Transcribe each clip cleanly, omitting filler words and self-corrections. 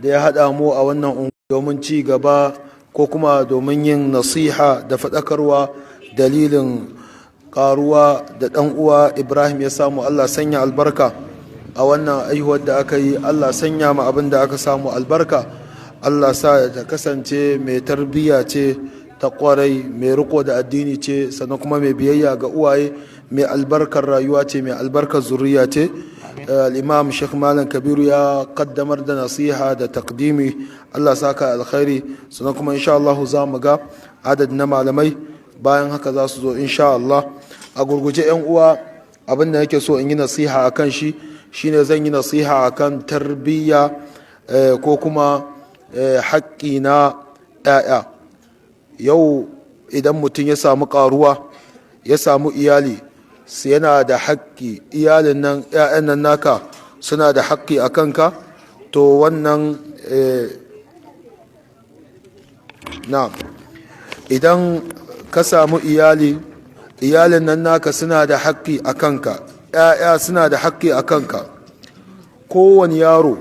da ya haɗa mu a wannan domin ci gaba ko kuma domin yin nasiha da faɗakarwa dalilin ƙaruwa da ɗan uwa Ibrahim ya samu. Allah sanya albarka a wannan aihuwar da aka yi, Allah sanya ma abin da aka samu albarka, Allah sa ta kasance mai tarbiyya ce ta kwarai, mai riko da addini ce, sannan kuma mai biyayya ga uwaye, mai albarkar rayuwa ce, mai albarkar zuriya ce. Al'imam Sheikh Malam Kabiru ya kaddamar da nasiha da takdimi, Allah saka alkhairi. Sannan kuma insha Allah za mu ga adad na malamai bayan haka za su zo insha Allah. A gurguje, yan uwa, abin da nake so in yi nasiha akan shi shine zan yi nasiha akan tarbiyya ko kuma haƙƙi na 'ya'ya. Yau idan mutum ya samu ƙaruwa, ya samu iyali, yana da haƙƙi. Iyalin nan, 'ya'yan nan naka suna da haƙƙi a kanka. To wannan na idan ka samu iyali, iyalin nan naka suna da haƙƙi a kanka, 'ya'ya suna da haƙƙi a kanka. Kowane yaro,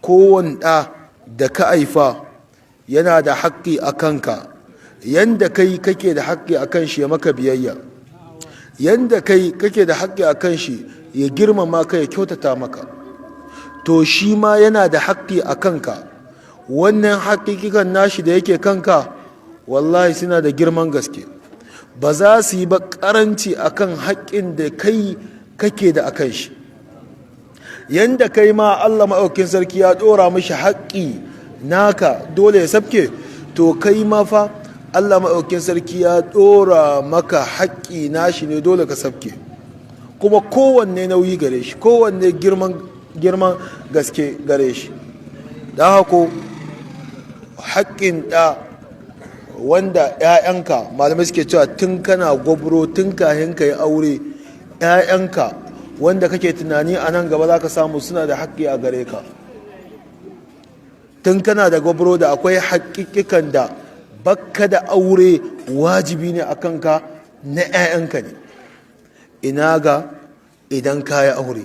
kowane ɗa da ka haifa yana da haƙƙi a kanka. Yanda kai kake da haƙƙi a kan shi ya maka biyayya, yanda kai kake da haƙƙi a kan shi ya girmama ka, ya kyautata maka, to shi ma yana da haƙƙi a kanka. Wannan haƙiƙikan nashi da yake kanka, wallahi suna da girman gaske, ba za su yi ba ƙaranci akan haƙƙin da kai kake da akan shi. Yanda kai ma Allah maɗaukin sarki ya ɗora mishi haƙƙi naka dole ya sabke, to kai ma fa Allah maɗaukin sarki ya ɗora maka haƙƙi nashi ne, dole ka sabke. Kuma kowanne nauyi gare shi, kowanne girman gaske gare shi. Da haka haƙƙin ɗa wanda 'ya'yanka, malamai suke cewa tun kana gwabro, tun kahin ka yi aure, 'ya'yanka wanda kake tunani a nan gaba za ka samu suna da haƙƙi a gare ka. Tun kana da gwabro da akwai haƙƙiƙikan da bakka da aure wajibi ne a kanka na 'ya'yanka ne. Ina ga idan ka yi aure?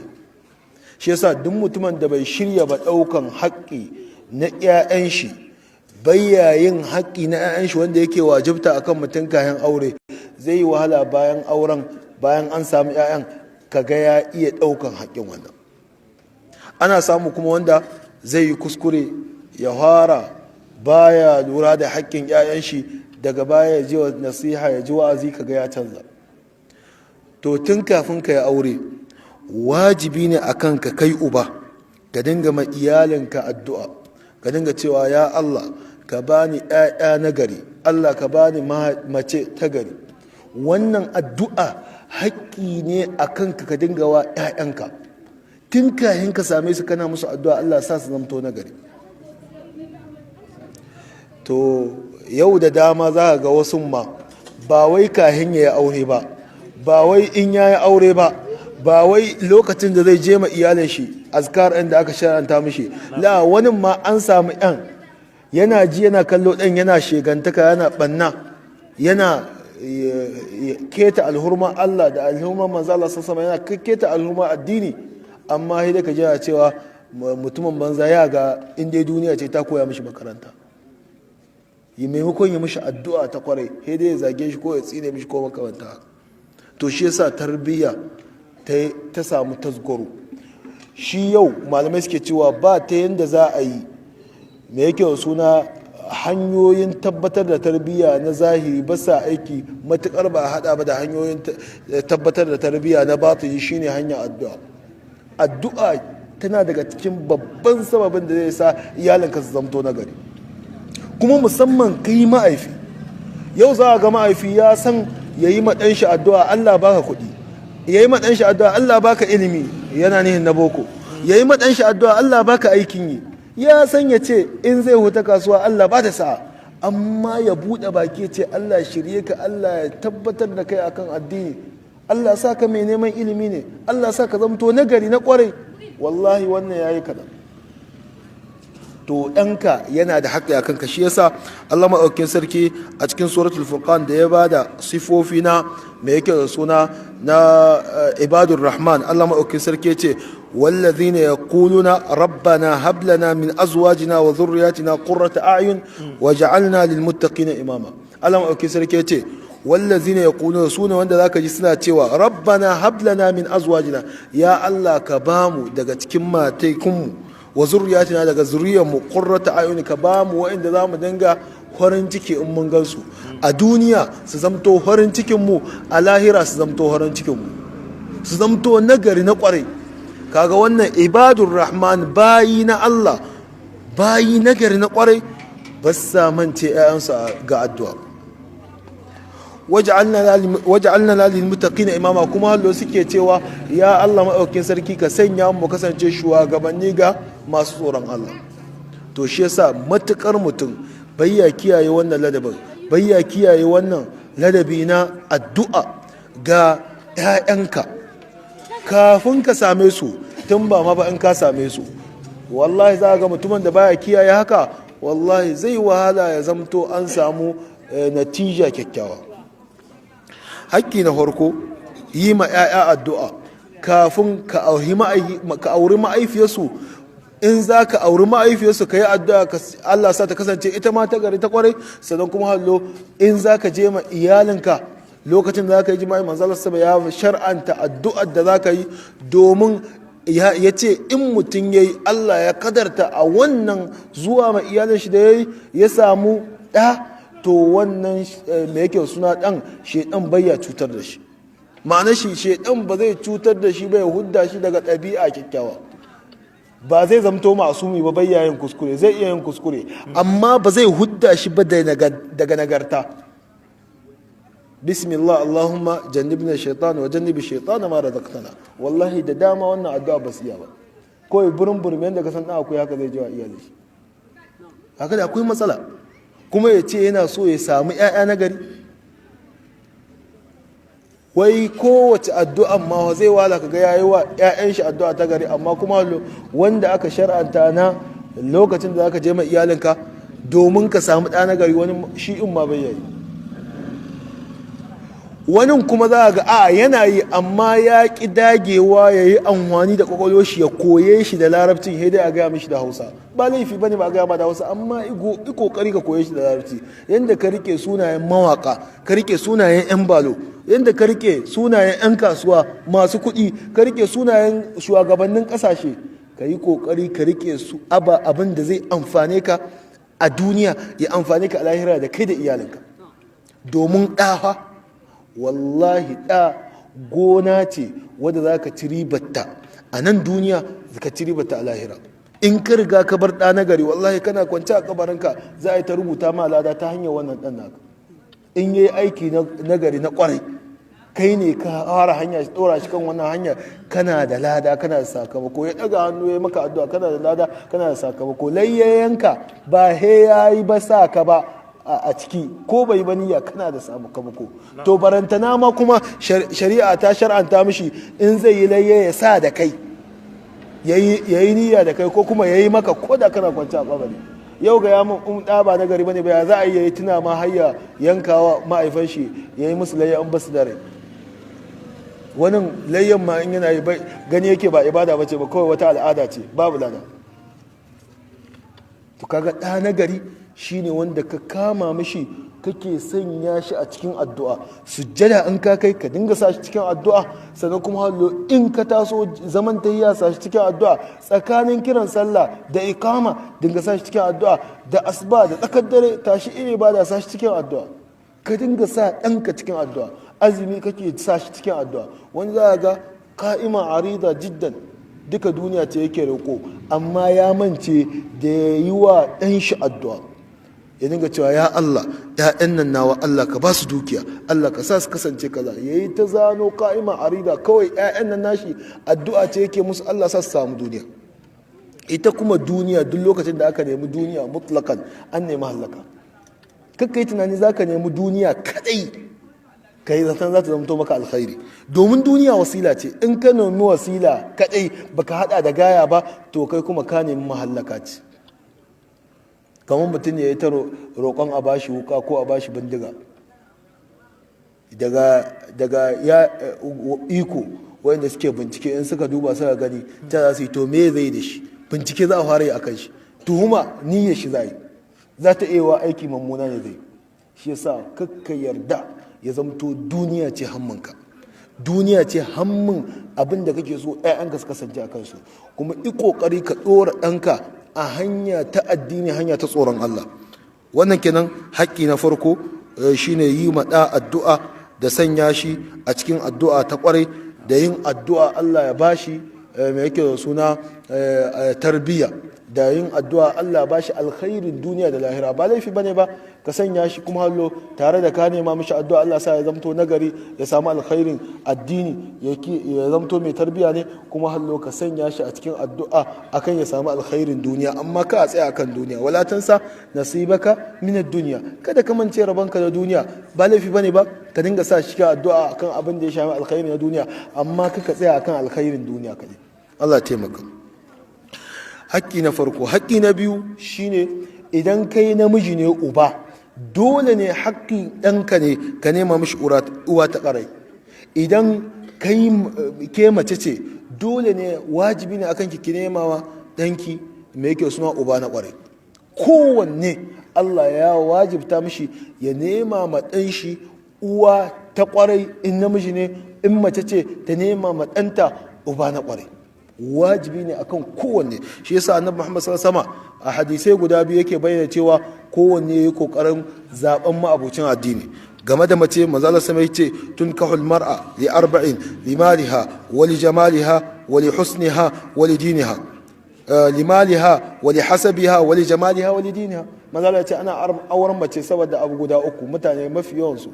Shi yasa duk mutumin da bai shirya ba ɗaukan haƙƙi na 'ya'yan shi, yin haƙƙi na 'ya'yan shi wanda yake wajibta akan mutum kayan aure, zai yi wahala bayan auren, bayan an samu 'ya'yan, kaga ya iya ɗaukan haƙƙin wannan. Ana samu kuma wanda zai yi kuskure, ya fara baya lura da haƙƙin 'ya'yan shi, daga baya ya ji nasiha, ya ji wa'azi, kaga ya canza. To tun kafin ka yi aure, wajibi ne a kanka kai uba ka dinga ma iyalinka addu'a, ka dinga cewa, "Ya Allah, ka bani 'ya'ya na gari, Allah ka bani mace ta gari." Wannan addu'a haƙƙi ne a kanka ka dinga wa 'ya'yanka tun kahin ka same su, kana musu addu'a Allah sa su zamto na gari. To yau da dama za ga wasu ma ba wai kahin ya yi aure ba, ba wai in ya yi aure ba, ba wai lokacin da zai je ma iyalin shi azkar ɗin da aka shar'anta mishi la, wani ma an samu yan yana ji yana kallo, ɗan yana shegantaka, yana ɓanna, yana keta alhurma Allah da alhurma manzo Allah sallallahu, yana keta alhurma addini, amma sai da ka jira cewa mutumin banza ya ga in dai duniya ce ta koya mishi makaranta. Yi maimakon yi mishi addu'a ta kwarai, sai dai ya zage shi ko ya tsine mishi ko makamanta. To shi yasa tarbiyya ta samu tasgaro. Shi yau malamai suke cewa ba ta yanda za a yi, me yake suna, hanyoyin tabbatar da tarbiyya na zahiri ba sa aiki matukar ba a hada ba da hanyoyin tabbatar da tarbiyya na batini, shine hanyar addu'a. Addu'a tana daga cikin babban sababin da zai sa iyalinka su zamto na gari, kuma musamman kai ma'aifi. Yau za a ga ma'aifi ya san ya yi maɗan shi addu'a, "Allah baka kuɗi," ya yi maɗan shi addu'a, "Allah baka ilimi," yana nihin na boko, ya yi maɗan shi addu'a, "Allah baka aikin yi," ya san ya ce in zai huta kasuwa, "Allah ba da sa'a," amma ya buɗe baki ce, "Allah shirye ka, Allah ya tabbatar da kai akan addini, Allah sa ka mai neman ilimi ne, Allah sa ka zamto nagari na kwarai," wallahi wannan yayi kaɗan. To ɗanka yana da haƙƙi a kanka. Shi yasa Allah maɗaukin sarki a cikin Suratul Furqan da ya bada sifofi na, me yake da suna, na ibadur rahman, Allah maɗaukin sarki ce Wallazina yaquluna rabbana hab lana min azwajina wa dhurriyyatina qurrata a'yun waj'alna lil muttaqina imama. Allah maɗaukin sarki yace wallazina yaquluna, sune wanda zaka ji suna cewa rabbana hab lana min azwajina, ya Allah ka bamu daga cikin mataikunmu, wa zurriyatina, daga zuriyarmu, qurrata a'yun, ka bamu wa'inda zamu dinga farin ciki in mun gansu a duniya, su zamto farin cikin mu, a lahira su zamto farin cikin mu, su zamto nagari na kwarai. Kaga wannan ibadur rahman, bayi na Allah, bayi nagari na kwarai, ba sa mance 'ya'yansu ga addu'a. Waj'alna lil muttaqina imama, kuma hallo suke cewa ya Allah maɗaukin sarki ka sanya mu kasance shugabanni ga masu tsoron Allah. To shi yasa matukar mutum bayya kiyaye wannan ladabin, bayya kiyaye wannan ladabi na addu'a ga 'ya'yanka kafin ka same su, tun ba ma ba in ka same su, wallahi za ga mutumin da baya kiyaye haka, wallahi zai wahala ya zamto an samu natija kyakkyawa. Hakki na farko, yi ma 'ya'ya addu'a kafin ka auri ma'aifiyarsu. In za ka auri ma'aifiyarsu, ka yi addu'a Allah sa ta kasance ita ma ta gari ta kwarai. Sannan kuma hallo in za ka je ma iyalinka, lokacin da za ka yi jima'i, manzalar sama ya shar'anta addu'ar da za ka yi, domin ya ce in mutum ya yi, Allah ya kadarta a wannan zuwa ma iyalin shi da ya yi, ya samu ɗa, to wannan mai yake suna ɗan, shaidan bayya cutar da shi. Ma'ana shi shaidan ba zai cutar da shi ba, ya hudda shi daga ɗabi'a kyakkyawa. Ba zai zamto masumi ba, bayya yin kuskure, zai iya yin kuskure, amma ba zai hudda shi ba daga nagarta. Bismillah, allahumma jannibna shaitan wa jannibi shaitan ma razaqtana. Wallahi da dama wannan addu'a ba su iya ba. Kawai burin burin yanda ka san dan akwai, haka zai ji wa iyali shi. Haka da akwai matsala. Kuma ya ce yana so ya samu 'ya'ya na gari. Wai kowace addu'an ma zai wala kaga yayi wa 'ya'yan shi addu'a ta gari, amma kuma wanda aka shar'anta na lokacin da zaka je ma iyalinka domin ka samu ɗa na gari, wani shi in ma bai yi. Wani kuma za ga a yana yi, amma ya ƙi dagewa ya yi amfani da ƙwaƙwalwar shi ya koye shi da Larabcin, sai dai a gaya mishi da Hausa. Ba laifi bane ba a gaya ma da Hausa, amma i kokari ka koye shi da Larabci. Yanda ka rike sunayen mawaka, ka rike sunayen yan balo, yanda ka rike sunayen yan kasuwa masu kuɗi, ka rike sunayen shugabannin ƙasashe, ka yi kokari ka rike su aba abin da zai amfane ka a duniya, ya amfane ka a lahira, da kai da iyalinka. Domin ɗafa, wallahi ɗa gona ce wadda za ka ci ribarta a nan duniya, ka ci ribarta a lahira. In ka riga ka bar ɗa nagari, wallahi kana kwance a kabarinka za a yi ta rubuta ma lada ta hanyar wannan ɗan naka. In yi aiki nagari na kwarai, kai ne ka fara hanya ɗora shi kan wannan hanya, kana da lada, kana da sakamako. Ya ɗaga hannu ya maka addu'a, kana da lada, kana da sakamako. Layyayanka ba he yayi ba sa ka ba a ciki, ko bai ba niyya, kana da sakamako. To barantana ma kuma shari'a ta shar'anta mishi in zai yi layya ya sa da kai, yayi niyya da kai, ko kuma yayi maka ko da kana kwance a kabari. Yau ga yamin in ɗa ba na gari bane ba, ya za a yi yayi tuna ma har ya yankawa ma'aifan shi yayi musu layya in basu da rai? Wani layyan ma in yana yi gani yake ba ibada bace ba, kawai wata al'ada ce, babu lada. To kaga ɗa na gari shine wanda ka kama mishi, kake sanya shi a cikin addu'a. Sujjada in ka kai, ka dinga sa shi cikin addu'a. Sannan kuma hallo in ka taso zaman tahiyya, sa shi cikin addu'a. Tsakanin kiran sallah da ikama, dinga sa shi cikin addu'a. Da asuba da tsakar dare, tashi iya ibada, sa shi cikin addu'a. Ka dinga sa ɗanka cikin addu'a. Azumi kake, sa shi cikin addu'a. Wani za ga ka'ima arida jiddan, duka duniya ce yake roƙo, amma ya mance da ya yi wa ɗan shi addu'a. Ya dinga cewa ya Allah, ‘ya'yan nan nawa, Allah ka ba su dukiya, Allah ka sa su kasance kaza. Ya yi ta zano ka'ima arida. Kawai ‘ya'yan nan nashi addu'a ce yake musu, Allah sa su samu duniya. Ita kuma duniya, duk lokacin da aka nemi duniya mutlakan, an nemi halaka. Kakka yi tunani za ka nemi duniya kadai, ka yi zaton za ta zamto maka alkhairi, domin duniya wasila ce. In ka nemi wasila kadai baka hada da gaya ba, to kai kuma ka nemi mahallaka ce. Kamar mutum ya yi ta roƙon a bashi wuka ko a bashi bindiga daga ya iko, Wayanda suke bincike, in suka duba suka gani ta za su yi, to me zai da shi? Bincike za a fara yi akan shi, tuhuma niyyar shi za yi, za ta iya wa aiki mummuna ne zai. Shi yasa kakka yarda ya zamto duniya ce hammanka, duniya ce hammin abin da kake so 'ya'yanka su kasance a kansu. Kuma i kokari ka ɗora ɗanka a hanya ta addini, hanya ta tsoron Allah. Wannan kenan haƙƙi na farko, shine yi ma ɗa addu'a da sanya shi a cikin addu'a ta ƙwarai, da yin addu'a Allah ya bashi mai yake da suna tarbiyya, da yin addu'a Allah ya bashi alkhairin duniya da lahira. Ba laifi bane ba ka sanya shi kuma hallo tare da ka nema mishi addu'a Allah sa ya zamto nagari, ya samu alkhairin addini, ya zamto mai tarbiyya ne. Kuma hallo ka sanya shi a cikin addu'a akan ya samu alkhairin duniya, amma ka a tsaya akan duniya. Wala tansa nasibaka min ad-dunya, kada ka mance rabanka da duniya. Ba laifi bane ba ka dinga sa shi cikin addu'a akan abin da ya shafi alkhairi na duniya, amma ka tsaya akan alkhairin duniya kadai. Allah taimaka. Haƙƙi na farko. Haƙƙi na biyu shine, idan kai namiji ne uba, dole ne haƙƙin ɗanka ne ka nema mishi uwa ta ƙarai. Idan kai ke mace ce, dole ne, wajibi ne akan ki nema wa ɗanki mai yake suna uba na ƙwarai. Kowanne Allah ya wajibta mishi ya nema ma ɗan shi uwa ta ƙwarai in namiji ne, in mace ce ta nema ma ɗanta uba na ƙwarai. Wajibi ne akan kowanne. Shi yasa Annabi Muhammad sallallahu alaihi wasallam a hadisai guda biyu yake bayyana cewa kowanne yayi kokarin zaben ma'abucin addini. Game da mace, manzo Allah sama yace: tunkahul mar'a li arba'in, li maliha wa li jamaliha wa li husniha wa li diniha, limaliha wa li hasabiha wa li jamaliha wa li diniha. Manzo Allah yace ana auren mace saboda abu guda uku, mutane mafi yawan su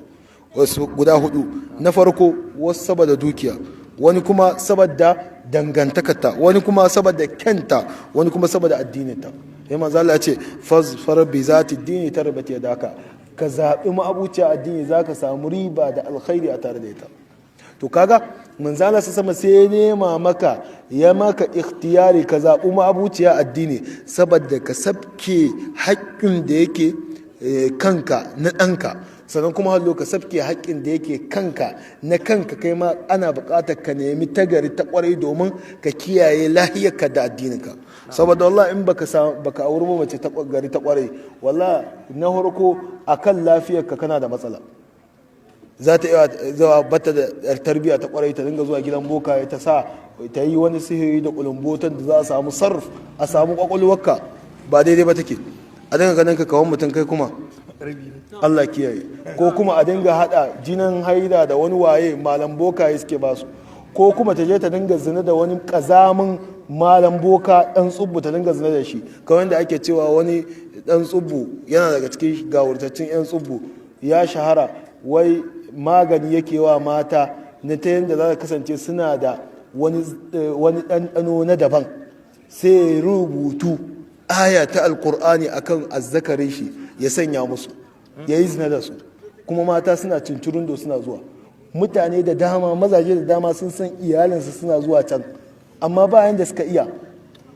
wasu guda hudu. Na farko, wasu saboda dukiya, wani kuma saboda dangantakarta, wani kuma saboda kyanta, wani kuma saboda addininta. Sai manzo Allah ya ce: fazfar bi zati dini tarbat yadaka, ka zabi ma'abuciya addini, zaka samu riba da alkhairi a tare da ita. To kaga manzo Allah sama sai ya nema maka, ya maka ikhtiyari ka zabi ma'abuciya addini, saboda ka sabke haƙƙin da yake kanka na ɗanka. Sannan kuma hallo ka sabke haƙƙin da yake kanka na kanka. Kai ma ana buƙatar ka nemi tagari ta ƙwarai domin ka kiyaye lahiyarka da addininka. Saboda wallah in baka auri ba mace ta gari ta ƙwarai, wallah na farko akan lafiyarka kana da matsala. Za ta iya zuwa bata da tarbiyya ta ƙwarai, ta dinga zuwa gidan boka, ta sa ta yi wani sihiri da kulumbotan da za a samu sarf, a samu kwakwalwarka ba daidai ba take, a dinga ganin ka kawon mutum kai kuma Allah kiyaye. Ko kuma a dinga hada jinin haida da wani waye malam bokaye suke basu, ko kuma ta je ta dinga zina da wani kazamin malam boka dan tsubbu, ta dinga zina da shi. Kamar da ake cewa wani dan tsubbu yana daga cikin gawurtaccen yan tsubbu, ya shahara, wai magani yake wa mata na ta yadda za ta kasance suna da wani ɗanɗano na daban, sai rubutu aya ta Alkur'ani akan azzakarin shi ya sanya musu, ya yi zina da su. Kuma mata suna cincirundo suna zuwa. Mutane da dama, mazaje da dama sun san iyalinsu suna zuwa can, amma bayan da suka iya,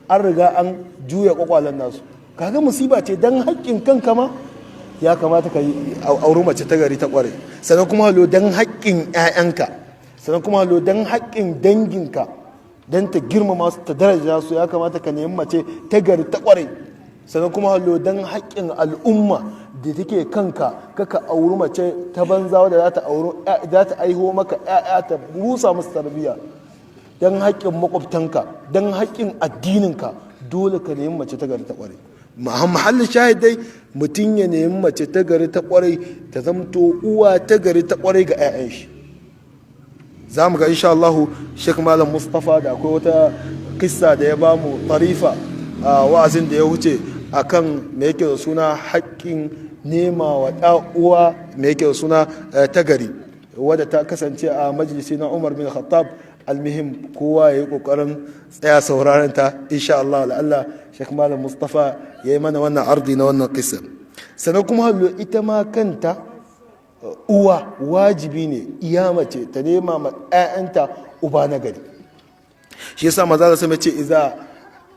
an riga an juya kwakwalen nasu. Kaga musiba ce. Dan haƙƙin kanka ma ya kamata ka yi auri mace ta gari ta kware. Sannan kuma halo dan haƙƙin 'ya'yanka, sannan kuma halo dan haƙƙin danginka, don ta girmama su ta daraja su, ya kamata ka nemi mace ta gari ta kware. Sannan kuma hallo don haƙƙin al'umma da take kanka, kaka auri mace ta banza wadda za ta aiho maka 'ya'ya ta rusa musu tarbiyya. Don haƙƙin makwabtanka, don haƙƙin addininka, dole ka nemi mace ta gari ta kware. Mahallin shahidai, mutum ya nemi mace ta gari ta kware, ta zamto uwa ta gari ta kware ga 'ya'yan shi. Za mu ga insha Allah Sheikh Malam Mustafa da akwai wata kissa da ya bamu tarifa a wa'azin da ya wuce akan me yake da suna haƙƙin nema wa uwa me yake da suna ta gari, wadda ta kasance a majalisi na Umar bin Khattab. Almihim, kowa ya yi kokarin tsaya sauraron ta insha Allah, la'alla Sheikh Malam Mustafa ya yi mana wannan ardi na wannan kissa. Sannan kuma hallo ita ma kanta uwa, wajibi ne iya mace ta nema ma 'ya'yanta uba na gari. Shi yasa maza da sama ce: iza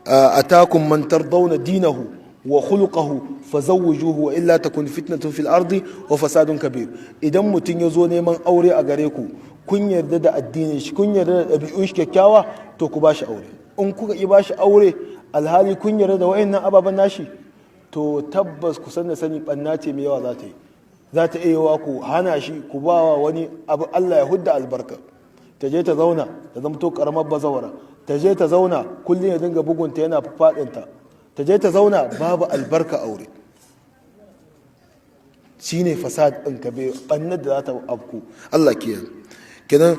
atakum man tardawna dinahu wa khuluquhu fazawwijuhu, wa illa takun fitnatun fil ardi wa fasadun kabir. Idan mutum ya zo neman aure a gare ku, Kun yarda da addinin shi, kun yarda da ɗabi'un shi kyakkyawa, to ku ba shi aure. In kuka ƙi ba shi aure alhali kun yarda da wa'annan ababen nashi, to tabbas ku san da sani ɓanna ce mai yawa za ta yi. Za ta iya yawa ku hana shi, ku ba wa wani abu, Allah ya hudda albarka, ta je ta zauna ta zamto karamar bazawara, ta je ta zauna kullum ya dinga bugunta yana faɗinta, ta je ta zauna babu albarka aure. Shine fasad ɗin ka bai ɓannar da za ta afku. Allah ke kenan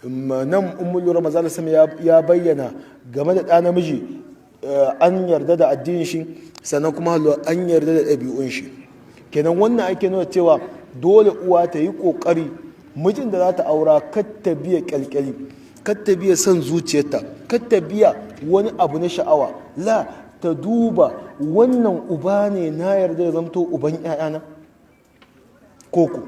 nan ummul lura maza sama ya bayyana game da ɗa namiji, an yarda da addinin shi, sannan kuma an yarda da ɗabi'un shi. Kenan wannan ake nuna cewa dole uwa ta yi ƙoƙari mijin da za ta aura kar ta biya ƙyalƙyali, kar ta biya son zuciyarta, kar ta biya wani abu na sha'awa. La, ta duba wannan uba ne na yarda ya zamto uban 'ya'yana, koko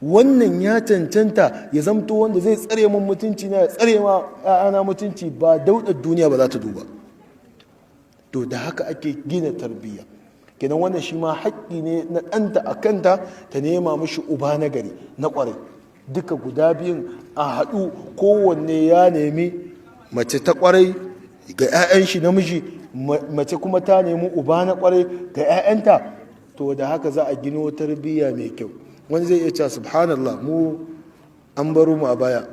wannan ya cancanta ya zamto wanda zai tsare mun mutunci na, ya tsare ma 'ya'yana mutunci, ba daudar duniya ba za ta duba. To da haka ake gina tarbiyya. Kenan wannan shi ma haƙƙi ne na ɗanta a kanta, ta nema mishi uba na gari na ƙwarai. Duka guda biyun a haɗu, kowanne ya nemi mace ta ƙwarai ga 'ya'yan shi namiji, mace kuma ta nemi uba na ƙwarai ga 'ya'yanta. To da haka za a gino tarbiyya mai kyau. Wani zai iya cewa, "Subhanallah, mu an baro mu a baya,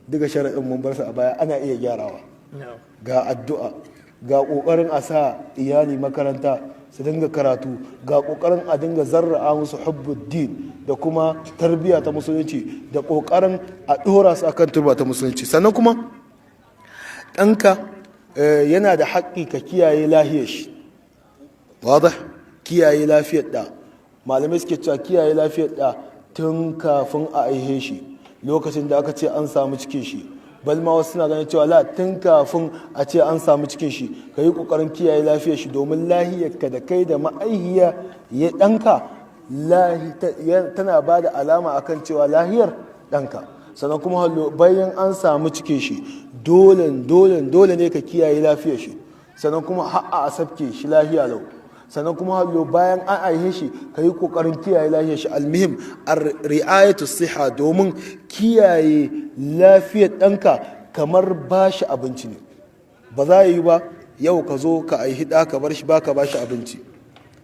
duka sharaɗin mun bar su a baya." Ana iya gyarawa. Ga addu'a, ga ƙoƙarin a sa iyali makaranta su dinga karatu, ga ƙoƙarin a dinga zarra'a musu hubbuddin da kuma tarbiyya ta musulunci, da ƙoƙarin a ɗora su akan turba ta musulunci. Sannan kuma ɗanka yana da haƙƙi ka kiyaye lahiyar shi. Wadah, kiyaye lafiyar ɗa, malamai suke cewa kiyaye lafiyar ɗa tun kafin a aihe shi, lokacin da aka ce an samu cikin shi. Balma wasu suna ganin cewa la, tun kafin a ce an samu cikin shi ka yi ƙoƙarin kiyaye lafiyar shi, domin lahiyarka da kai da ma'aihiya ya ɗanka tana ba da alama akan cewa lahiyar ɗanka. Sannan kuma hallo bayan an samu cikin shi, dole dole dole ne ka kiyaye lafiyar shi, sannan kuma har a sabke shi lahiya lau. Sannan kuma hallo bayan an aihe shi ka yi kokarin kiyaye lafiyar shi. Almuhim ri'ayatu siha, domin kiyaye lafiyar ɗanka kamar ba shi abinci ne. Ba za yi ba yau ka zo ka aihi ɗa ka bar shi ba ka ba shi abinci,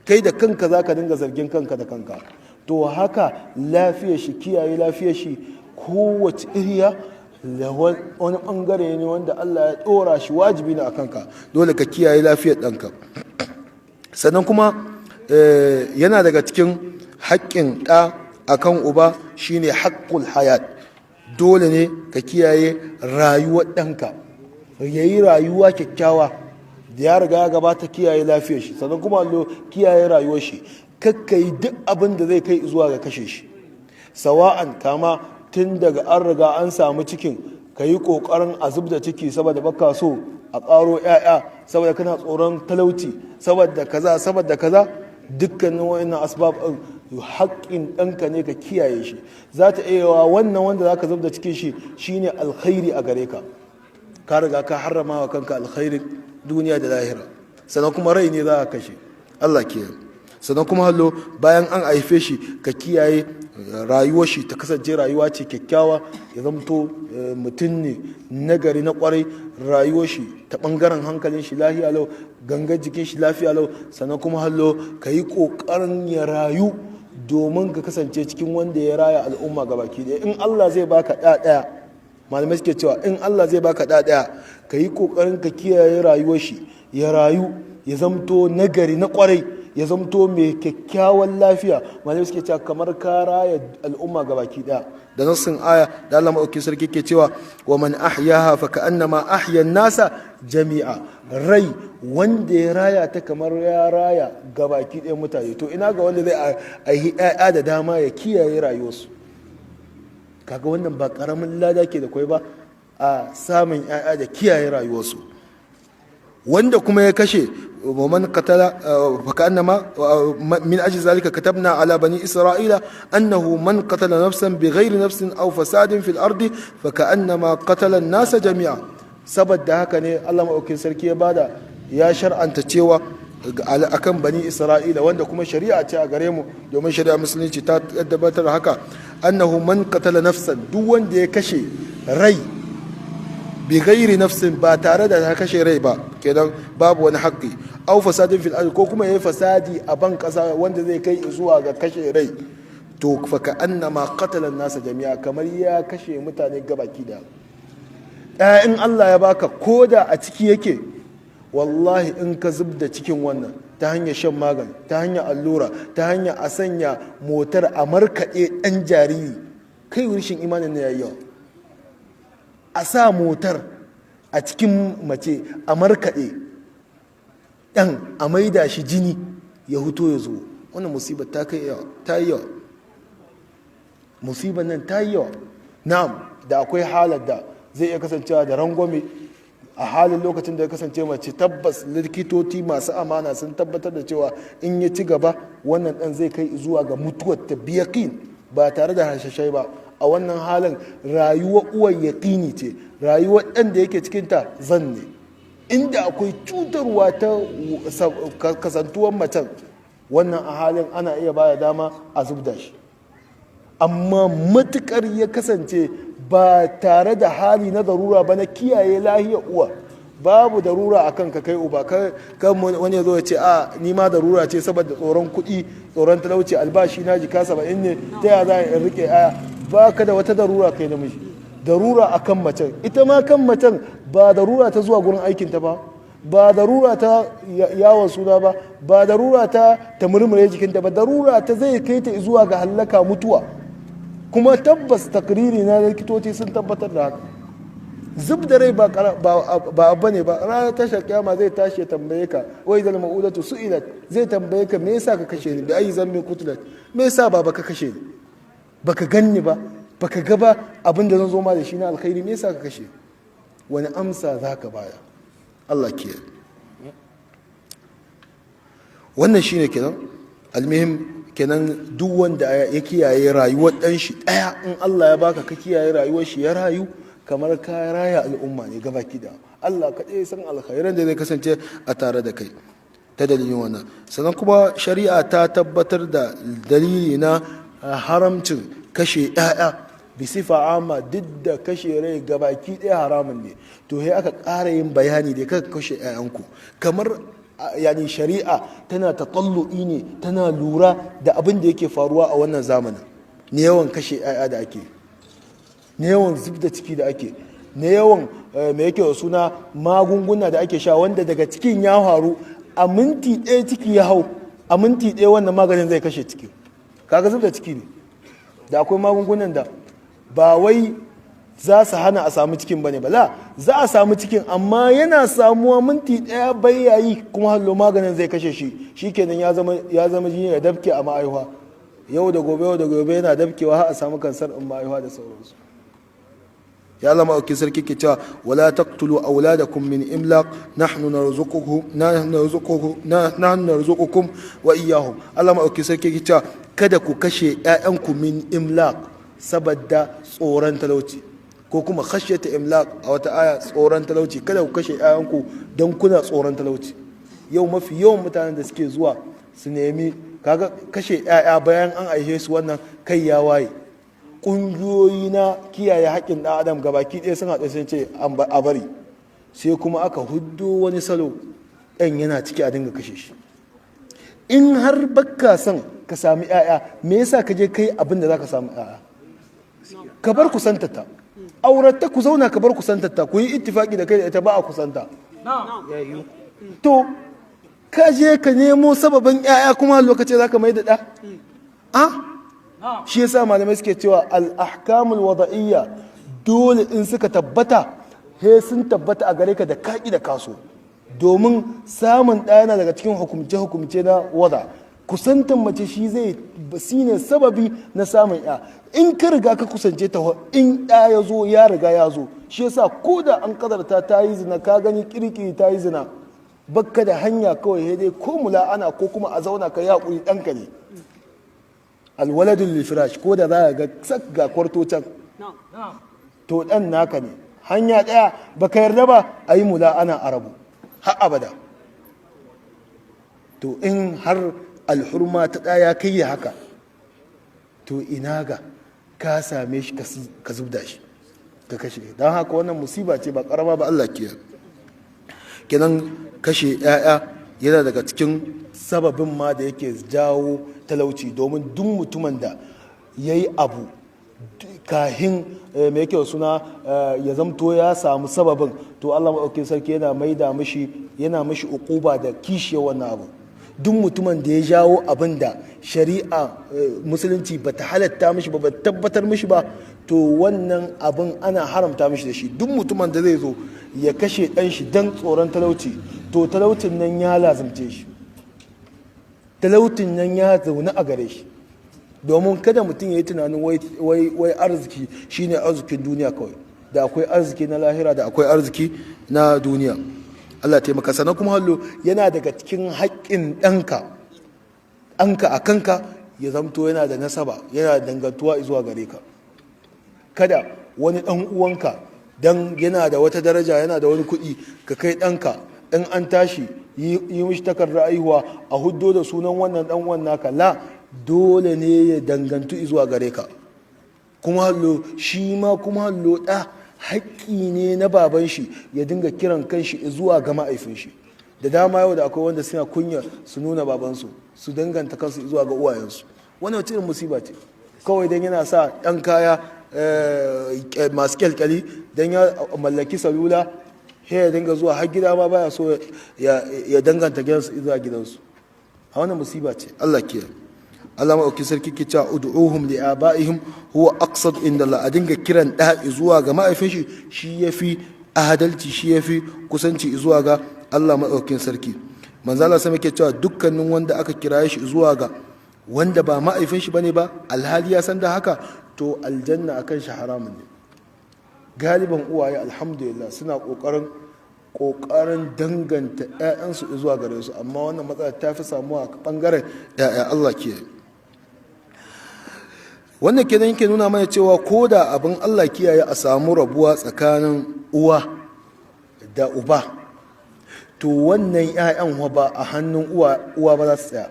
kai da kanka za ka dinga zargin kanka da kanka. To haka lafiyar shi, kiyaye lafiyar shi kowace iriya da wani bangare ne wanda Allah ya ɗora shi wajibi ne a kanka, dole ka kiyaye lafiyar ɗanka. Sannan kuma yana daga cikin haƙƙin ɗa akan uba shine haƙƙul hayat. Dole ne ka kiyaye rayuwar ɗanka, ya yi rayuwa kyakkyawa. Da ya riga ya gabata kiyaye lafiyar shi, sannan kuma allo kiyaye rayuwar shi, kakka yi duk abin da zai kai zuwa ga kashe shi. Sawa'an kama tun daga an riga an samu cikin, ka yi ƙoƙarin a zub da ciki saboda baka so a ƙaro 'ya'ya, saboda kana tsoron talauci, saboda kaza, saboda kaza, dukkanin wa'annan asbab ɗin haƙƙin ɗanka ne ka kiyaye shi. Za ta iya yawa wannan wanda za ka zub da cikin shi shine alkhairi a gare ka. Ka riga ka harrama wa kanka alkhairin duniya da lahira, sannan kuma rai ne za ka kashe. Allah ke. Sannan kuma hallo bayan an haife shi ka kiyaye rayuwar shi ta kasance rayuwa ce kyakkyawa, ya zamto mutum ne nagari na kwarai, rayuwar shi ta bangaren hankalin shi lafiya lau, gangar jikin shi lafiya lau. Sannan kuma hallo ka yi kokarin ya rayu domin ka kasance cikin wanda ya raya al'umma gabaki ɗaya. In Allah zai baka ɗa ɗaya, malamai suke cewa in Allah zai baka ɗa ɗaya, ka yi kokarin ka kiyaye rayuwar shi, ya rayu ya zamto nagari na kwarai, ya zamto mai kyakkyawan lafiya, malamai suke cewa kamar ka raya al'umma gabaki daya, da nassin aya da Allah maɗauki sarki ke cewa: "Wa man ahyaha fa ka'annama ahya nasa jami'a." Rai wanda ya raya ta kamar ya raya gabaki ɗayan mutane. To ina ga wanda zai aihi ƴaƴa da dama ya kiyaye rayuwarsu? Kaga wannan ba karamin lada ke da kwai ba a samun ƴaƴa da kiyaye rayuwarsu. Wanda kuma ya kashe, ومن قتل فكأنما، من أجل ذلك كتبنا على بني إسرائيل أنه من قتل نفسا بغير نفس أو فساد في الأرض فكأنما قتل الناس جميعا. Saboda haka ne Allah maɗaukin sarki ya bada ya shar'anta cewa akan bani Isra'ila, wanda kuma shari'a ce a gare mu, domin shari'a musulunci ta tabbatar haka, annahu man qatala nafsan, duk wanda ya kashe rai, bi ghairi nafsin, ba tare da ta kashe rai ba, kenan babu wani haƙƙi, aw fasadin fil ard, ko kuma yayi fasadi a ban ƙasa wanda zai kai zuwa ga kashe rai, to fa ka annama qatala nasa jami'a, kamar ya kashe mutane gabaki da. In Allah ya baka, koda a ciki yake, wallahi in ka zub da cikin wannan ta hanyar shan magani, ta hanyar allura, ta hanyar a sanya motar a markaɗe ɗan jariri, kai rashin imanin na yayi yawa. A sa motar a cikin mace a markaɗe ɗan, a maida shi jini ya huto ya zo, wannan musibar ta kai yawa, ta yi yawa. Musibar nan ta yi yawa. Na'am, da akwai halar da zai iya kasancewa da rangwame, a halin lokacin da ya kasance mace tabbas likitoci masu amana sun tabbatar da cewa in ya ci gaba wannan dan zai kai zuwa ga mutuwar ta biyakin, ba tare da harshashai ba. A wannan halin rayuwar uwar yaƙini ce, rayuwar ɗan da yake cikinta zan ne. Inda akwai cutarwa ta kasantuwar macen, wannan a halin ana iya baya dama a zubda shi. Amma matukar ya kasance ba tare da hali na darura ba na kiyaye lahiyar uwa, babu darura a kanka kai uba. Kan wani ya zo ya ce, a ni ma darura ce saboda tsoron kuɗi, tsoron talauci, albashi na jika 70 ne, ta ya za a in rike aya? Ba ka da wata darura kai namiji, darura a kan macen. Ita ma kan macen ba darura ta zuwa gurin aikinta ba, ba darura ta yawon suna ba, ba darura ta ta murmure jikinta ba, darura ta zai kai ta zuwa ga hallaka, mutuwa. Kuma tabbas takriri na likitoci sun tabbatar da haka. Zub da rai ba abu ne ba. Ranar tashar kiyama zai tashi ya tambaye ka, wai zal ma'udatu su'ilat, zai tambaye ka, me yasa ka kashe ni? Bi ayi zambi qutilat? Me yasa baba ka kashe ni? Baka ganni ba, baka ga ba abin da zan zo ma da shi na alkhairi, me yasa ka kashe? Wani amsa zaka baya? Allah ke wannan shine kenan. Almuhim kenan, duk wanda ya kiyaye rayuwar dan shi daya, in Allah ya baka ka kiyaye rayuwar shi ya rayu, kamar ka raya al'umma ne gabaki da. Allah kaɗai san alkhairan da zai kasance a tare da kai ta dalilin wannan. Sannan kuma shari'a ta tabbatar da dalili na haramcin kashe 'ya'ya bisifa amma, duk da kashe rai gabaki ɗaya haramun ne. To sai aka ƙara yin bayani da kaka kashe 'ya'yanku, kamar yani shari'a tana tatallu'i ne, tana lura da abin da yake faruwa a wannan zamanin ne, yawan kashe 'ya'ya da ake, na yawan zub da ciki da ake, na yawan mai yake wa suna magunguna da ake sha, wanda daga cikin ya faru a minti 1 ciki ya hau, a minti 1 wannan maganin zai kashe ciki. Kaga zub da ciki ne. Da akwai magungunan da ba wai za su hana a samu cikin bane ba, la, za a samu cikin, amma yana samuwa minti 1 bai yayi, kuma hallo maganin zai kashe shi. Shikenan ya zama jini ya dabke a ma'aihuwa. Yau da gobe, yau da gobe, yana dabkewa har a samu kansar in ma'aihuwa da sauransu. Ya Allah maɗauki sarki ke cewa, wala taqtulu auladakum min imlaq, nahnu narzuqukum, nahnu narzuqukum, nahnu narzuqukum wa iyyahum. Allah maɗauki sarki ke cewa kada ku kashe ƴaƴanku min imlaq, saboda tsoron talauci, ko kuma khashyata imlaq a wata aya, tsoron talauci. Kada ku kashe ƴaƴanku don kuna tsoron talauci. Yau mafi yawan mutanen da suke zuwa su nemi kaga kashe ƴaƴa bayan an aihe su, wannan kai ya waye. Ƙungiyoyi na kiyaye haƙƙin ɗan adam gabaki ɗaya sun haɗu sun ce a bari. Sai kuma aka huddo wani salo, ɗan yana ciki a dinga kashe shi. In har bakka son ka sami 'ya'ya, me yasa ka je kai abin da za ka samu 'ya'ya? Ka bar kusantata, auratta, ku zauna, ka bar kusantata, ku yi ittifaki da kai da ita ba a kusanta. To ka je ka nemo sababin 'ya'ya, kuma lokacin za ka mai da ɗa a. Shi yasa malamai suke cewa al-ahkamul wada'iyya dole in suka tabbata, he sun tabbata a gare ka da kaki da kaso, domin samun ɗaya yana daga cikin hukumce-hukumce na wada. Kusantan mace shi zai shi ne sababi na samun ya. In ka riga ka kusance ta, in ɗaya ya zo, ya riga ya zo. Shi yasa ko da an kadarta ta yi zina, ka gani kirkiri ta yi zina, bakka da hanya kawai sai dai ko mula'ana ko kuma a zauna ka yi haƙuri, ɗanka ne. Alwaladul lifirash, ko da za ga sak ga kwarto can, to ɗan naka ne. Hanya ɗaya, baka yarda ba, a yi mula'ana, a rabu har abada. To in har alhurma ta ɗaya kai ya haka, to ina ga ka same shi ka zubda shi, ka kashe. Don haka wannan musiba ce ba karama ba. Allah ke kenan. Kashe 'ya'ya yana daga cikin sababin ma da yake jawo talauci, domin duk mutumin da ya yi abu kahin mai yake suna ya zamto ya samu sababin, to Allah maɗauki sarki yana maida mishi, yana mishi ukuba da kishiyar wannan abu. Duk mutumin da ya jawo abin da shari'a Musulunci ba ta halatta mishi ba, ba tabbatar mishi ba, to wannan abin ana haramta mishi da shi. Duk mutumin da zai zo ya kashe ɗan shi don tsoron talauci, to talaucin nan ya lazimce shi, talaucin nan ya zaune a gare shi. Domin kada mutum ya yi tunanin wai arziki shine arzikin duniya kawai. Da akwai arziki na lahira, da akwai arziki na duniya. Allah taimaka. Sannan kuma hallo yana daga cikin haƙƙin ɗanka a kanka ya zamto yana da nasaba, yana da dangantuwa zuwa gare ka. Kada wani ɗan uwanka, dan yana da wata daraja, yana da wani kuɗi, ka kai ɗanka, in an tashi yi mishi takardar aihuwa a huddo da sunan wannan ɗan uwan naka. La, dole ne ya dangantu zuwa gare ka. Kuma hallo shi ma, kuma hallo ɗa haƙƙi ne na baban shi ya dinga kiran kanshi zuwa ga ma'aifin shi. Da dama yau da akwai wanda suna kunya su nuna babansu, su danganta kansu zuwa ga uwayensu. Wannan wace irin musiba ce? Kawai dan yana sa ɗan kaya masu kyalkyali, dan ya mallaki salula, sai ya dinga zuwa har gida ma baya so ya danganta gidansu zuwa gidansu. A wannan musiba ce. Allah ke Allah maɗauki sarki ke cewa: "Ud'uhum li abaihim huwa aqsat inda Allah." A dinga kiran da zuwa ga ma'aifin shi, shi yafi adalci, shi yafi kusanci zuwa ga Allah maɗaukin sarki. Manzo Allah sai muke cewa dukkanin wanda aka kira shi zuwa ga wanda ba ma'aifin shi bane ba, alhali ya san da haka, to aljanna akan shi haramun ne. Galiban uwaye, alhamdulillah, suna kokarin danganta 'ya'yansu zuwa gare su, amma wannan matsala ta fi samuwa a bangaren 'ya'ya. Allah ke wannan kenan yake nuna mana cewa ko da abin Allah kiyaye a samu rabuwa tsakanin uwa da uba, to wannan 'ya'yan ba a hannun uwa ba za su tsaya.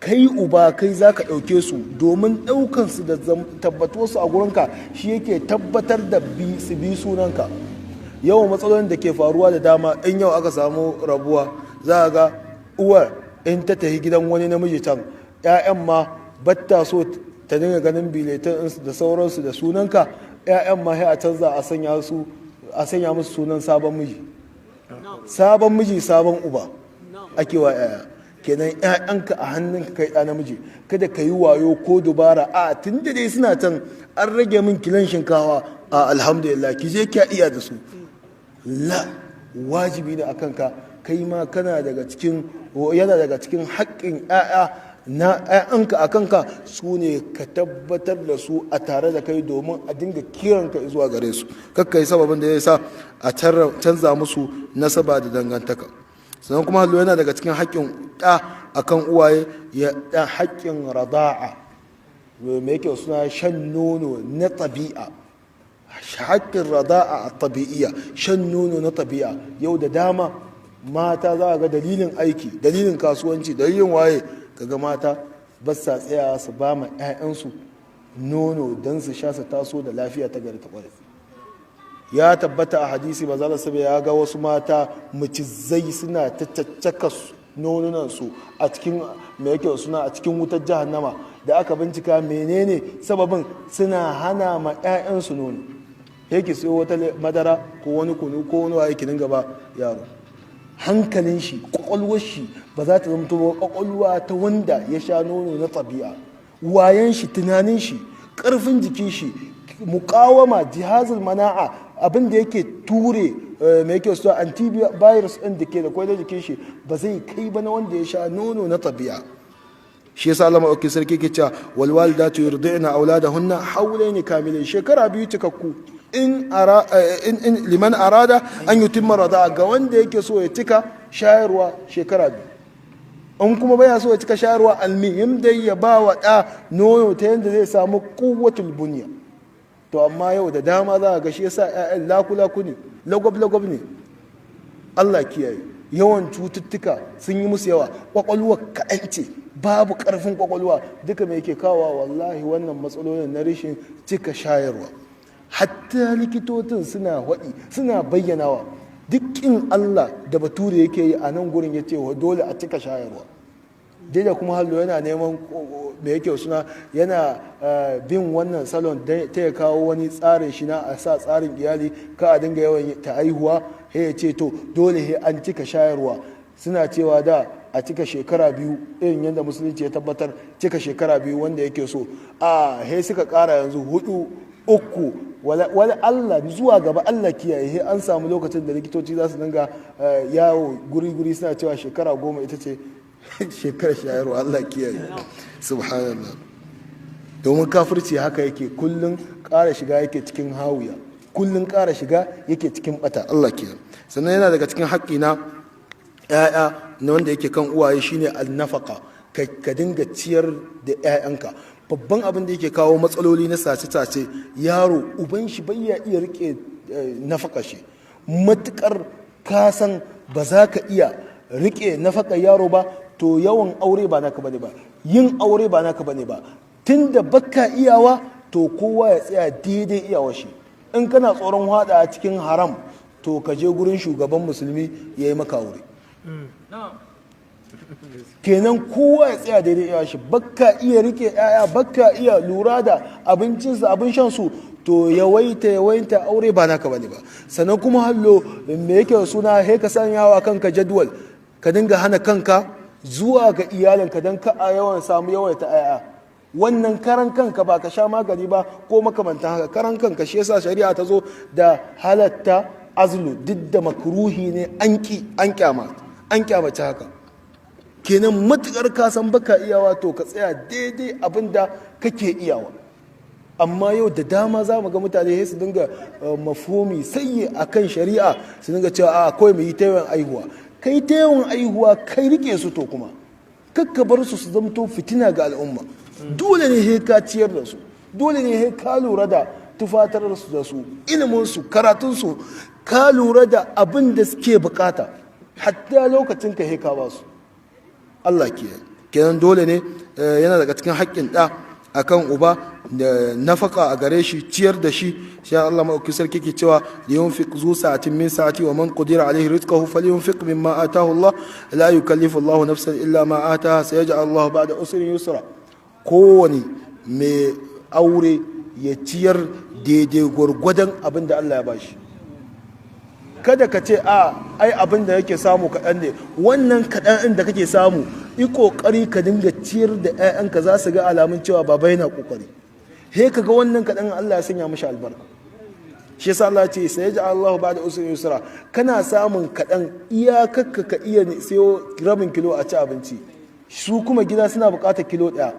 Kai uba, kai za ka ɗauke su, domin ɗaukansu da tabbatuwarsu a gurinka shi yake tabbatar da su bi sunanka. Yawan matsalolin da ke faruwa da dama, in yau aka samu rabuwa, za a ga uwar in ta tafi gidan wani namiji can, 'ya'yan ma batta so ta dinga ganin biletan da sauransu da sunanka. 'Ya'yan ma sai a canza, a sanya musu sunan sabon miji. Sabon miji, sabon uba ake wa 'ya'ya. Kenan 'ya'yanka a hannunka, kai ɗa namiji, kada ka yi wayo ko dubara. A tun da dai suna can, an rage min kilan shinkawa, a alhamdulillah, ki je kya iya da su. La, wajibi ne akan ka. Kai ma kana daga cikin, yana daga cikin haƙƙin 'ya'ya na 'ya'yanka a kanka, su ne ka tabbatar da su a tare da kai, domin a dinga kiranka zuwa gare su. Kakka yi sababin da ya sa a canza musu nasaba da dangantaka. Sannan kuma hallo yana daga cikin haƙƙin ɗa akan uwaye ya ɗan haƙƙin rada'a, me yake suna, shan nono na ɗabi'a, haƙƙin rada'a a tabi'iyya, shan nono na tabi'a. Yau da dama mata za a ga dalilin aiki, dalilin kasuwanci, dalilin waye, kaga mata ba sa tsaya su ba ma 'ya'yansu nono don su sha su taso da lafiya ta gari ta kwarai. Ya tabbata a hadisi, ba za su ya ga wasu mata macizai suna ta caccaka nonunansu a cikin, me yake suna, a cikin wutar jahannama. Da aka bincika menene sababin, suna hana ma 'ya'yansu nono. Yake sayo wata madara ko wani kunu ko wani waye, ki dinga ba yaro, hankalin shi, kwakwalwar shi ba za ta zama kwakwalwa ta wanda ya sha nono na tabi'a. Wayan shi, tunanin shi, karfin jikin shi, mukawama, jihazul mana'a, abin da yake ture, mai yake so, antivirus din da ke da kwai da jikin shi ba zai kai ba na wanda ya sha nono na tabi'a. Shi yasa Allah maɗauki sarki ke cewa: "Wal walidatu yurdi'na auladahunna hawlaini kamilain", shekara 2 cikakku, in ara in liman arada an yutimma rada'a, ga wanda yake so ya cika shayarwa shekara 2. In kuma baya so ya cika shayarwa, almihim dai ya ba wa ɗa nono ta yadda zai samu quwwatul bunya. To amma yau da dama za a ga shi yasa ƴaƴan laku-laku ne, lagwab-lagwab ne. Allah kiyaye. Yawan cututtuka sun yi musu yawa, kwakwalwa kaɗan ce, babu ƙarfin kwakwalwa. Duka mai yake kawowa? Wallahi wannan matsalolin na rashin cika shayarwa. Hatta likitocin suna waɗi, suna bayyanawa. Dukkin Allah da bature yake yi a nan gurin, ya ce dole a cika shayarwa. Daidai kuma hallo yana neman me yake suna, yana bin wannan salon ta ya kawo wani tsarin shi na a sa tsarin iyali, ka a dinga yawan ta aihuwa. He ya ce to dole he an cika shayarwa. Suna cewa da a cika shekara 2, irin yadda musulunci ya tabbatar, cika shekara 2 wanda yake so a he suka kara yanzu 4, 3. Wala Allah zuwa gaba, Allah kiyaye, he an samu lokacin da likitoci za su dinga yawo guri-guri suna cewa shekara 10 ita ce shekarar shayarwa. Allah kiyaye, subhanallah. Domin kafirci haka yake, kullun ƙara shiga yake cikin hawiya, kullun ƙara shiga yake cikin bata. Allah kiyaye. Sannan yana daga cikin haƙƙi na ‘ya'ya na wanda yake kan uwaye shine al-nafaqa, ka dinga ciyar da ‘ya'yanka. Babban abin da yake kawo matsaloli na sace-sace, yaro uban shi bai ya iya rike nafaka shi. Matukar ka san ba za ka iya rike nafaka yaro ba, to yawan aure ba naka bane ba, yin aure ba naka bane ba, tunda baka iyawa. To kowa ya tsaya daidai iyawa shi. In kana tsoron hada a cikin haram, to ka je gurin shugaban musulmi ya yi maka aure. Kenan kowa ya tsaya daidai iyawa shi. Baka iya rike yaya, baka iya lura da abincinsu, abin shansu, to yawaita yawaita aure ba naka bane ba. Sannan kuma hallo, me yake suna, he ka sanya wa kanka jadwal, ka dinga hana kanka zuwa ga iyalinka don ka a yawan samu yawaita aya. Wannan karan kanka, ba ka sha magani ba ko makamantan haka, karan kanka. Shi yasa shari'a ta zo da halatta azlu, duk da makruhi ne, an ki, an kyama, an kyamace haka. Kenan matukar ka san baka iyawa, to ka tsaya daidai abin da kake iyawa. Amma yau da dama za mu ga mutane sai su dinga mafhumi sayyi akan shari'a, su dinga cewa a kawai mu yi ta yawan aihuwa. Kai ta yawan aihuwa, kai rike su, to kuma kakka bar su su zamto fitina ga al'umma. Dole ne he ka ciyar da su, dole ne he ka lura da tufatar su da su, ilimin su, karatun su, ka lura da abin da suke bukata, hatta lokacin ka he ka ba su. Allah ke kenan. Dole ne, yana daga cikin haƙƙin ɗa akan uba da nafaka a gare shi, ciyar da shi. Sai Allah maɗauki sarki ke cewa: liyunfiq zu sa'atin min sa'ati wa man qudira alaihi rizquhu falyunfiq mimma atahu Allah, la yukallifu Allah nafsan illa ma ataha, sayaj'al Allah ba'da usrin yusra. Kowane mai aure ya ciyar daidai gwargwadon abin da Allah ya bashi. Kada ka ce a ai abin da yake samu kaɗan ne. Wannan kaɗan ɗin da kake samu, yi ƙoƙari ka dinga ciyar da 'ya'yanka, za su ga alamun cewa baba yana ƙoƙari. He ka ga wannan kaɗan Allah ya sanya mashi albarka. Shi yasa Allah ce: sai ya Allahu ba'da usri yusra. Kana samun kaɗan, iyakakka ka iya sayo rabin kilo a ci abinci, su kuma gida suna buƙatar kilo 1.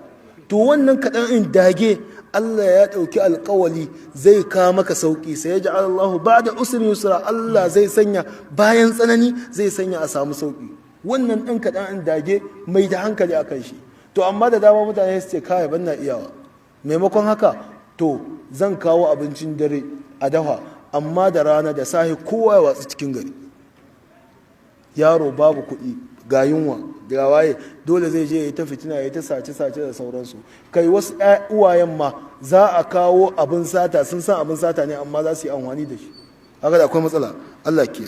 To wannan kaɗan in dage, Allah ya ɗauki alƙawali zai kawo maka sauƙi. Sai ya ji Allahu ba'da usri yusra. Allah zai sanya bayan tsanani, zai sanya a samu sauƙi. Wannan ɗan kaɗan in dage, mai da hankali akan shi. To amma da dama mutane su ce kai ban na iyawa. Maimakon haka, to zan kawo abincin dare a dafa, amma da rana da sahi kowa ya watsu cikin gari. Yaro babu kuɗi, ga yunwa, ga waye, dole zai je ya ta fitina, ya ta sace-sace da sauransu. Kai, wasu uwayen ma za a kawo abin sata, sun san abin sata ne, amma za su yi amfani da shi. Haka da akwai matsala. Allah ke.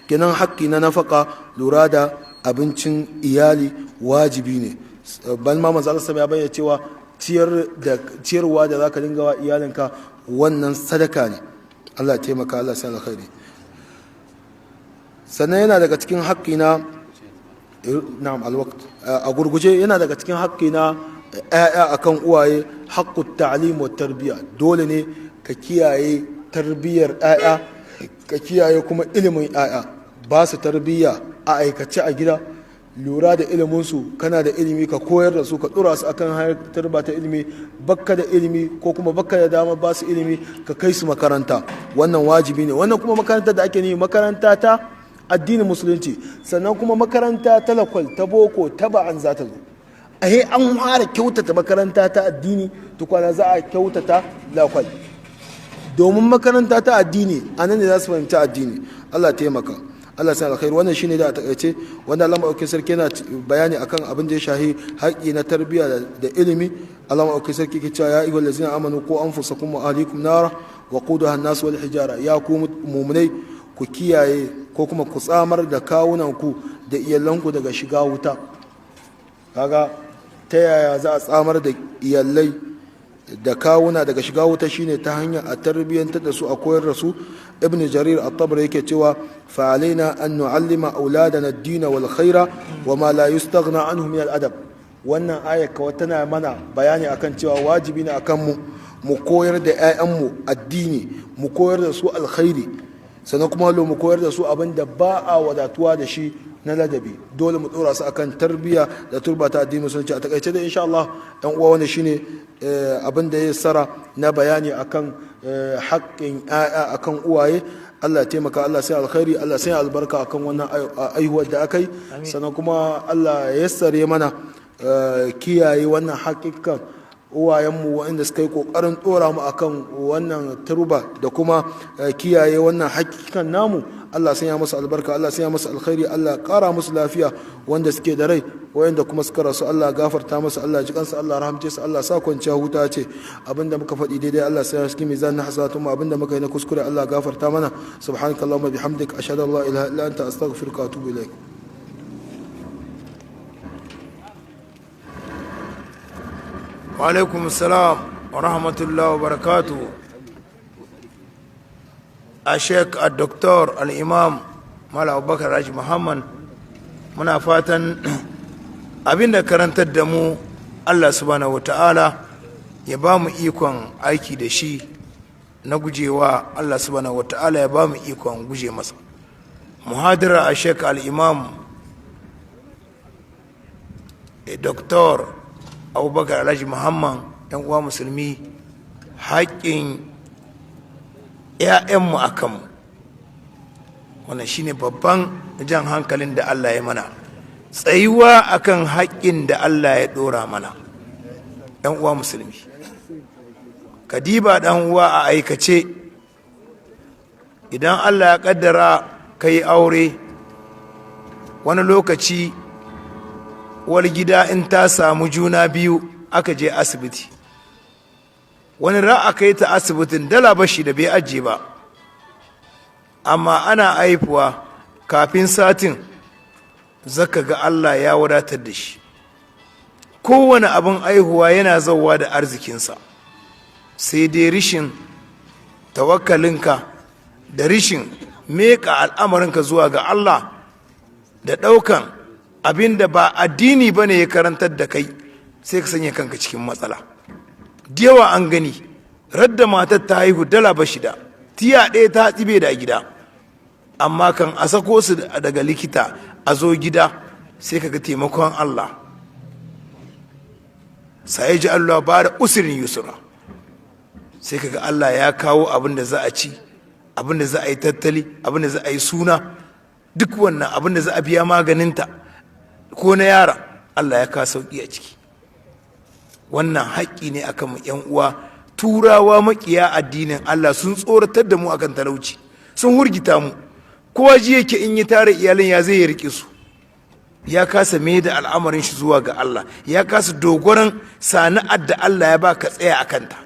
Kenan haƙƙi na nafaka, lura da abincin iyali, wajibi ne. Ban ma manzo Allah ya bayyana cewa ciyar da ciyarwa da zaka dinga wa iyalinka, wannan sadaka ne. Allah ya taimaka, Allah ya sa alkhairi. Sannan yana daga cikin haƙƙi na, na'am, alwaqt, a gurguje, yana daga cikin haƙƙi na ‘ya'ya akan uwaye haqqut ta'lim wa tarbiyya. Dole ne ka kiyaye tarbiyyar ‘ya'ya, ka kiyaye kuma ilimin ‘ya'ya, ba su tarbiyya a aikace a gida, lura da iliminsu. Kana da ilimi, ka koyar da su, ka dora su akan hanyar tarba ta ilimi. Bakka da ilimi ko kuma bakka da dama ba su ilimi, ka kai su makaranta. Wannan wajibi ne. Wannan kuma makaranta da ake ni, makaranta ta addinin musulunci, sannan kuma makaranta ta lakwal, ta boko, ta ba'an za ta zo. A an fara kyautata makaranta ta addini tukwana za a kyautata lakwal, domin makaranta ta addini a nan ne za su fahimci addini. Allah taimaka. Allah sai alkhairi. Wannan shine da a takaice wanda Allah maɗaukakin sarki yana bayani akan abin da ya shahi haƙƙi na tarbiyya da ilimi. Allah maɗaukakin sarki ke cewa ya ayyuhal ladzina amanu qu anfusakum wa ahlikum nara wa quduha an-nas wal hijara. Ya ku mu'minai, ku kiyaye ko kuma ku tsamar da kawunan ku da iyalanku daga shiga wuta. Kaga ta yaya za a tsamar da iyalai da kawuna daga shiga wuta? Shine ta hanyar a tarbiyyantar da su, a koyar da su. Ibn Jarir at-Tabari yake cewa fa alaina an nu'allima auladana ad-din wal khaira wa ma la yustaghna anhu min al-adab. Wannan aya kawai tana mana bayani akan cewa wajibi ne akan mu mu koyar da 'ya'yanmu addini, mu koyar da su alkhairi, sannan kuma mu koyar da su abin da ba a wadatuwa da shi na ladabi. Dole mu dora su akan tarbiyya da turba ta addini Musulunci. A takaice da insha Allah, yan uwa, wannan shine abin da ya sara na bayani akan haƙƙin ƴaƴa akan uwaye. Allah ya taimaka, Allah sai alkhairi, Allah sai albarka akan wannan aihuwar da aka yi, sannan kuma Allah ya yassare mana kiyaye wannan haƙiƙan uwayenmu waɗanda suka yi ƙoƙarin ɗora mu akan wannan turba da kuma kiyaye wannan hakikan namu. Allah sanya musu albarka, Allah sanya musu alkhairi, Allah ƙara musu lafiya wanda suke da rai, waɗanda kuma suka rasu Allah gafarta musu, Allah ji kansu, Allah rahamce su, Allah sa kwanciya huta ce. Abinda muka faɗi daidai, Allah sanya cikin mizan na hasanatun mu. Abinda muka yi na kuskure, Allah gafarta mana. Subhanakallahumma bihamdik, ashhadu an la ilaha illa anta, astaghfiruka wa atubu ilaik. Alaikum salam wa rahmatullahi wa barakatu. A Sheik a Doktor Al'imam Mala Abubakar Raji Muhammad, muna fatan abinda karantar da mu, Allah subhanahu wata'ala ya ba mu ikon aiki da shi, na gujewa Allah subhanahu wata'ala ya ba mu ikon guje masa. Muhadara a Sheik Al'imam Doktor Abubakar Alhaji Muhammad, yan uwa Musulmi, haƙƙin 'ya'yanmu a kanmu, wannan shine babban jan hankalin da Allah ya mana, tsayuwa akan haƙƙin da Allah ya ɗora mana. Yan uwa Musulmi, kadiba ɗan uwa, a aikace, idan Allah ya ƙaddara ka yi aure, wani lokaci uwar gida in ta samu juna biyu aka je asibiti, wani ra'a kai ta asibitin dala bashi da bai ajiye ba, amma ana haifuwa kafin satin zaka ga Allah ya wadatar da shi. Kowane abin aihuwa yana zauwa da arzikinsa, sai dai rishin tawakkalinka da rishin meka al'amarinka zuwa ga Allah da ɗaukan abin da ba addini ba ne ya karantar da kai, sai ka sanya kanka cikin matsala. Da yawa an gani, radda matar ta haihu dala ba shida, tiya ɗaya ta tsibe da gida, amma kan a sako su daga likita a zo gida, sai ka ga taimakon Allah. Sai ji Allah ba da usirin yusura, sai ka ga Allah ya kawo abin da za a ci, abin da za a yi tattali, abin da za a yi suna, duk wannan abin da za a biya maganinta ko na yara, Allah ya kawo sauki a ciki. Wannan haƙƙi ne akan mu, yan uwa. Turawa makiya addinin Allah sun tsoratar da mu akan talauci, sun hurgita mu. Kowa ji yake in yi tare iyalin ya zai rike su, ya kasa mai da al'amarin shi zuwa ga Allah, ya kasa dogoron sana'ar da Allah ya ba ka tsaya a kanta.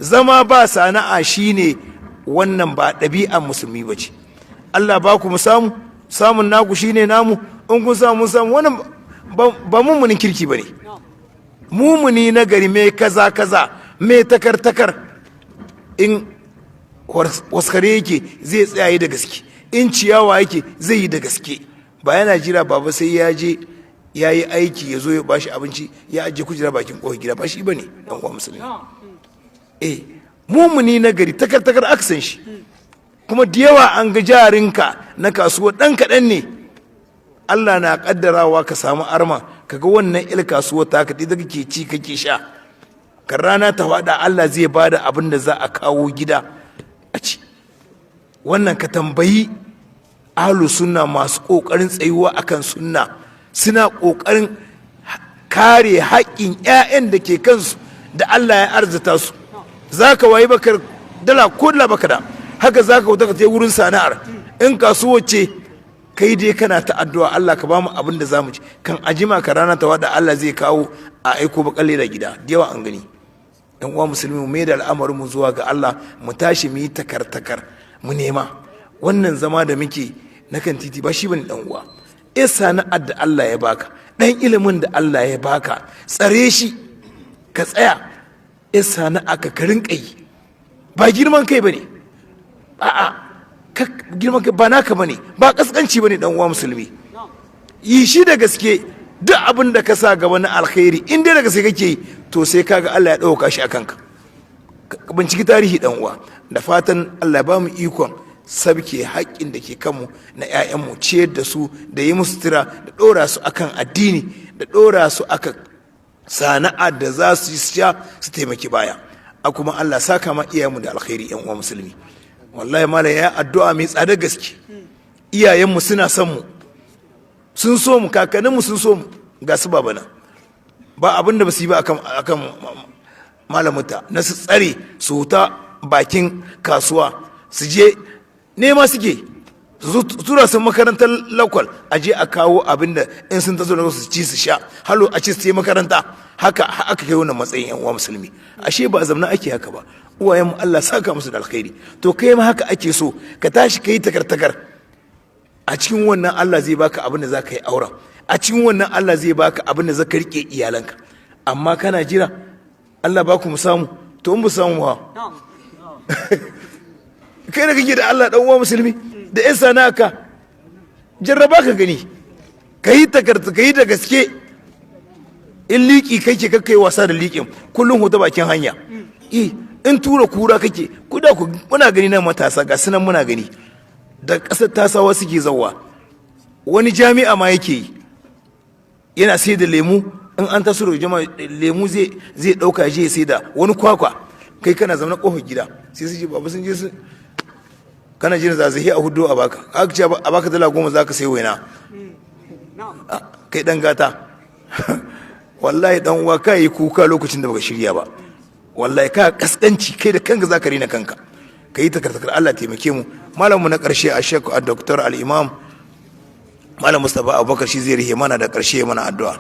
Zama ba sana'a shine wannan ba ɗabi'an Musulmi ba ce. Allah ba ku mu samu, samun naku shine namu, in kun samu mun samu, wannan ba mummunin kirki ba ne. Mumuni na gari mai kaza kaza, mai takar takar, in waskare yake zai tsaye da gaske, in ciyawa yake zai yi da gaske, ba yana jira baba sai ya je ya yi aiki ya zo ya bashi abinci, ya ajiye kujera bakin kofar gida ba. Shi ba ne, ɗan uwa Musulmi. Mumuni na gari takar takar aka san shi. Kuma da yawa an ga jarinka na kasuwa ɗan kaɗan ne, Allah na kaddarawa ka samu arma, kaga wannan il kasuwa ta ka da kake ci kake sha, kan rana ta faɗa Allah zai bada abin da za a kawo gida a ci. Wannan ka tambayi ahlu sunna masu ƙoƙarin tsayuwa akan sunna, suna ƙoƙarin kare haƙƙin 'ya'yan da ke kansu da Allah ya arzita su. Za ka wayi baka dala ko dala baka da, haka za ka wuta ka je wurin sana'ar, in kasuwa ce. Kai dai kana ta addu'a, Allah ka bamu abin da zamu ci. Kan ajima ka rana ta wada, Allah zai kawo a aiko bakalle da gida da yawa an gani. Yan uwa musulmi, mu mai da al'amarin mu zuwa ga Allah, mu tashi mu yi takar-takar mu nema. Wannan zama da muke na kan titi ba shi bane, dan uwa. Eh, sana'ar da Allah ya baka, dan ilimin da Allah ya baka, tsare shi, ka tsaya. Eh, sana'a ka rinka yi, ba girman kai bane. A'a, girman kai ba naka bane, ba kaskanci bane. Dan uwa musulmi, yi shi da gaske. Duk abin da ka sa gaba na alkhairi, in dai da gaske kake yi, to sai kaga Allah ya ɗauka shi a kanka. Binciki tarihi, dan uwa. Da fatan Allah ya ba mu ikon sabke haƙƙin da ke kanmu na 'ya'yanmu, ciyar da su da yi musu tira da ɗora su akan addini da ɗora su akan sana'a da za su yi sha su taimaki baya. A kuma Allah saka ma iyayenmu da alkhairi. Yan uwa musulmi, wallahi malam ya addu'a mai tsada gaske. Iyayenmu suna son mu, sun so mu, kakanninmu sun so mu. Ga su babana, ba abin da ba su yi ba akan malamuta na su tsare su wuta bakin kasuwa su je nema, suke su tura su makarantar lakwal, a je a kawo abin da in sun taso da su ci su sha, halo a ci su yi makaranta. Haka aka kai wannan matsayin. Yan uwa musulmi, ashe ba zamna ake haka ba. Uwayen mu, Allah saka musu da alkhairi. To kai ma haka ake so ka tashi kai takar-takar. A cikin wannan Allah zai baka abin da za ka yi auren, a cikin wannan Allah zai baka abin da za ka rike iyalanka. Amma kana jira Allah ba ku mu samu, to in mu samu ba, kai da kake da Allah, dan uwa musulmi, da yan sana'aka, jarraba ka gani, ka yi takarta, ka yi da gaske. In liƙi kake, kakkai wasa da liƙin, kullum huta bakin hanya. Eh, in tura kura kake, kuda ku muna gani nan matasa ga sunan muna gani da ƙasar Tasawa suke zauwa, wani jami'a ma yake yi, yana sai da lemu. In an taso daga jama'a, lemu zai ɗauka je sai da wani kwakwa. Kai kana zaune kofar gida, sai su ce babu, sun je su kana jin zazahi a hudu a baka, aka ce a baka 10$ za ka sai waina. Kai dan gata, wallahi dan uwa, ka yi kuka lokacin da baka shirya ba. Wallahi ka kaskanci, kai da kanka za ka rena kanka. Ka yi takartakar, Allah taimake mu. Malamu na karshe, a shek a doktor al-imam Malam Mustapha Abubakar, shi zai rihe mana da karshe mana addu'a.